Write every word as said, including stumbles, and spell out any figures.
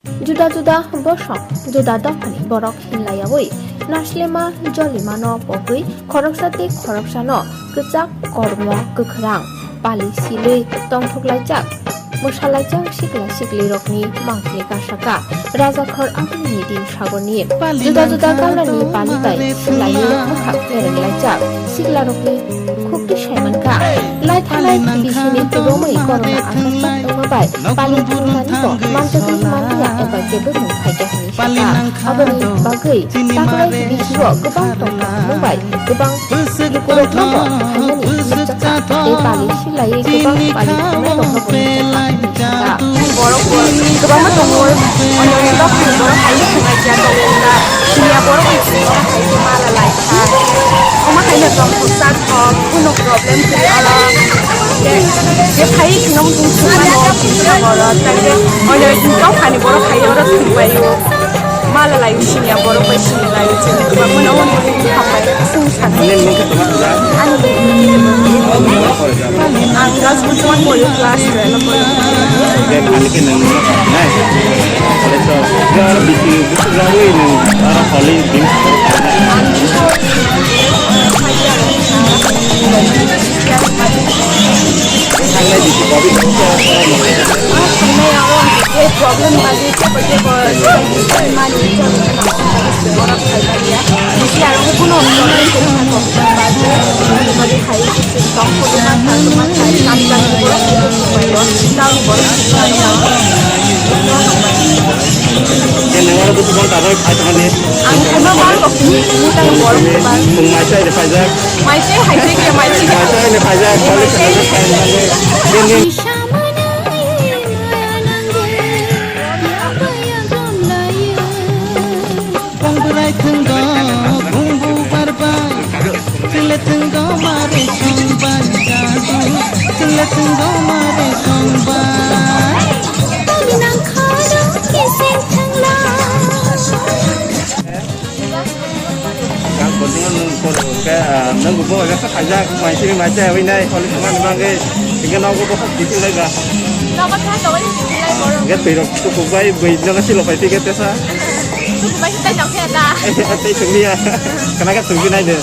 Juda juda bosong, juda dophani borok hinlaiyaui naslema jolimano pogwi khoroksa tei khoroksano kwchak kormo kwkhwrang pali silwi tongthoklaijak, mwsalaijak sikla siklirokni mangpili kasaka Rajakhor aboni din sagoni juda juda kamrani palibai silaiwi mwkhang pherenglaijak siklarokni khukti saimankha. Lai thanai bisini romwi corona achaijak wngma bai pali thangmani bo manjagwi manliya eba kebo mung phaikha hwnwi sakha. Aboni bagwi taklai bisio kwbang tongthok bai kwbang lukurokno bo phaimani nukjakha tei pali silaiwi kwbang pali thangnairokno bo nukjakha hwnwi sakha. Borok bo kwbangma tongo, onek borok hai thanglaiya tongo, siniya borok bai siniya hai khe mala lai kha. Omo hai no tongthok chathok, kuno problem kwrwi oro. Je phai kheno bwswk swngnai o, bini borok, tai je onek dophani borok hai oro thwngbai o. Mala lai siniya borok bai sini lai o, kwbangma no hambai. Ani mung khe toma sida? Ani mung khe toma sida? Ang class one pori, class twelve pori. Khe ani khe nang nang nai. Kale to, ya bisi bisi rawi nang ara holi din. Ang nai bisi kobi. Ang nai ang je problem bagi kebo kebo mani borok khaimani ya. Bisi aro kuno problem khaimani. Ang khaima bang kok ni muta borok bang. Mai chai de phaijak. Mai chai hai chai ke mai chai. Mai chai ne phaijak. Mai chai ne phaijak. Bongborai thwngdo bumbu barbai, chwle thwngdo mare songbai jadu, chwle thwngdo mare songbai. Toni nang khoro kising thwngla. Kang kotor nung kor ke, ah, nung bo ga khaijak, mai simi mai chai wi nai, holi thwngmani bagwi, hingke nogo bo kok bithi lai ba. Nogo tha tongwi bithi lai borok. Hingke twi rok tukuk bai, bwi nogo silo pai tike tesa. Tukuk bai tai tong khe ta. Tei thwngli ya. Kana ka thwngli nai de.